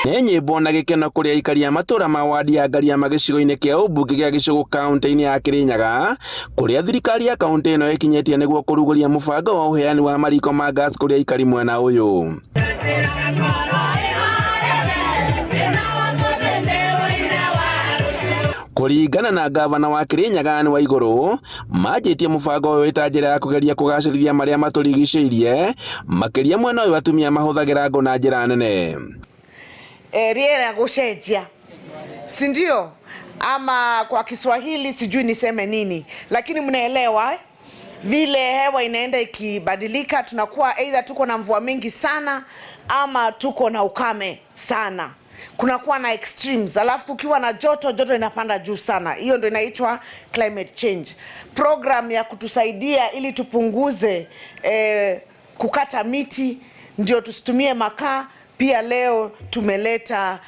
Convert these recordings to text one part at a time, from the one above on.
Nĩ nyĩmbo na gĩkeno kũrĩ aikari a matũũra ma wadi ya Ngariama gĩcigo-inĩ kĩa ũmbunge gĩa Gĩcũgũ kaunti-inĩ ya Kĩrĩnyaga kũrĩa thirikari ya kaunti ĩno ĩkinyĩtie nĩguo kũrugũria mũbango wa ũheani wa mariko ma gas kũrĩ aikari mwena ũyũ. Kũringana na ngavana wa Kĩrĩnyaga Anne Waigũrũ, manjĩtie mũbango ũyũ ĩta njĩra ya kũgeria kũgacĩrithia marĩa matũrigicĩirie, makĩria mwena ũyũ atumia mahũthagĩra ngũ na njĩra nene. Rĩera gũcenjia, si ndio? Ama kwa Kiswahili sijui niseme nini, lakini mnaelewa eh? Vile hewa inaenda ikibadilika, tunakuwa either tuko na mvua mingi sana ama tuko na ukame sana, kunakuwa na extremes, alafu kukiwa na joto, joto inapanda juu sana. Hiyo ndio inaitwa climate change. Program ya kutusaidia ili tupunguze kukata miti, ndio tusitumie makaa. Pia leo tumeleta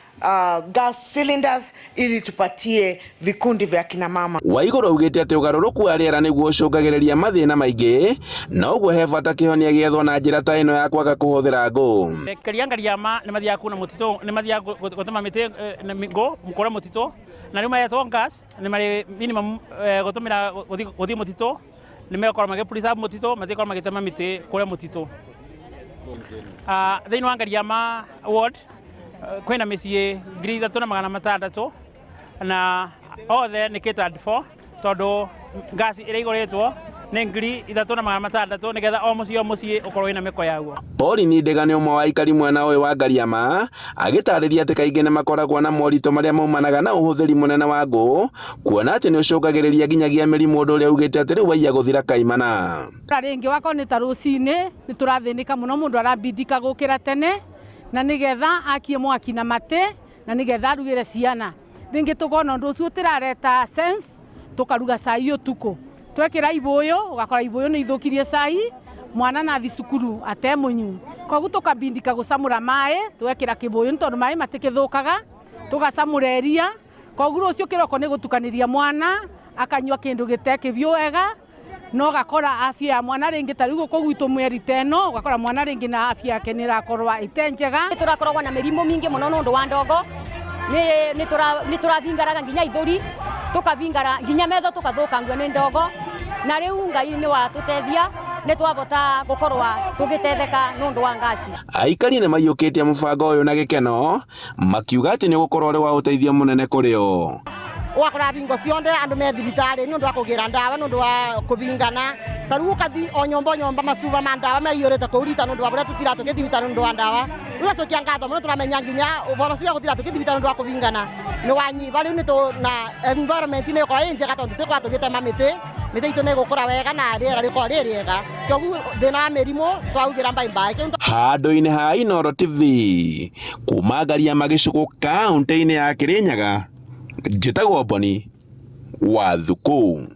gas cylinders ili tupatie vikundi vya kina mama. Waigũrũ augĩte atĩ ũgarũrũku wa rĩera nĩguo ũcũngagĩrĩria mathĩna maingĩ na ũguo he bata kĩhonia gĩethwo na njĩra ta ĩno ya kwaga kũhũthĩra ngũ. Kĩrĩa Ngariama nĩ mathiaga kuna mũtitũ, nĩ mathiaga gũtema mĩtĩ ngũ kũrĩa mũtitũ, na rĩu mahetwo gas nĩ marĩ minimum gũtũmĩra gũthiĩ mũtitũ, nĩ megũkorwo magĩ preserve mũtitũ, matikorwo magĩtema mĩtĩ kũrĩa mũtitũ. Thĩinĩ wa Ngariama ward kwĩna mĩciĩ 3600 na othe nĩ catered for, tondũ ngasi ĩrĩa igũrĩtwo nĩ 3600 nĩgetha o mũciĩ o mũciĩ ũkorwo wĩna mĩko yaguo. Pauline Ndega nĩ ũmwe wa aikari mwena ũyũ wa Ngariama agĩtarĩria atĩ kaingĩ nĩ makoragwo na moritũ marĩa maumanaga na ũhũthĩri mũnene wa ngũ, kuona atĩ nĩ ũcũngagĩrĩria nginyagia mĩrimũ, ũndũ ũrĩa augĩte atĩ rĩu waiya gũthira kaimana. Rĩngĩ wakorwo nĩ ta rũcinĩ nĩ tũrathĩnĩka mũno, mũndũ arabindika gũkĩra tene na nĩgetha akie mwaki na matĩ na nĩgetha arugĩre ciana. Rĩngĩ tũkona ũndũ ũcio ũtĩrareta sense, tũkaruga cai ũtukũ, twekĩra ibũyũ, ũgakora ibũyũ nĩ ithũkirie cai, mwana nathi cukuru atemũnyu. Koguo tũkabindika gũcamũra maĩ twekĩra kĩbũyũ, nĩ tondũ maĩ matikĩthũkaga, tũgacamũra iria. Koguo rũciũ kĩroko nĩ gũtukanĩria mwana akanyua kĩndũ gĩtekĩbiũ wega, no gakora afya ya mwana rĩngĩ ta rĩu gũkũ gwitũ mweri ta ĩno, ũgakora mwana rĩngĩ na afya yake nĩ ĩrakorwo ĩte njega. Tũrakoragwo na mĩrimũ mingĩ mũno nĩ ũndũ wa ndogo, nĩ tũravingaraga nginya ithũri, tũkavingara nginya metho, tũkathũkangio nĩ ndogo, na rĩu Ngai nĩ watũteithia, nĩ twavota gũkorwo tũgĩtetheka nĩ ũndũ wa ngasi. Aikari nĩ maiyũkĩtie mũbango ũyũ na gĩkeno, makiuga atĩ nĩ ũgũkorwo ũrĩ wa ũteithio mũnene kũrĩ o. Ũgakora bingo cionde andũ me thibitarĩ nĩ ũndũ wa kũgĩra ndawa, nĩ ũndũ wa kũbingana. Ta rĩu ũkathi o nyũmba o nyũmba, macuba ma ndawa maiyũrĩte kũu rita nĩ ũndũ wa kũrĩa tũtira tũgĩthiĩ thibitarĩ nĩ ũndũ wa ndawa. Rĩu acokia ngatho mũno, tũramenya nginya ũhoro ũcio wa gũtira tũgĩthiĩ thibitarĩ nĩ ũndũ wa kũbingana nĩ wanyiba rĩu, nĩ tũ na environment nĩ ĩgũkorwo ĩ njega, tondũ tũtikorwo tũgĩtema mĩtĩ, mĩtĩ itũ nĩ ĩgũkũra wega na rĩera rĩkorwo rĩ rĩega, kwoguo thĩna wa mĩrimũ twaugĩra bye bye. Handũ-inĩ ha Inooro TV kuma Ngariama Gĩcũgũ kaunti-inĩ ya Kĩrĩnyaga, njĩtagwo Boni wa Thukũ.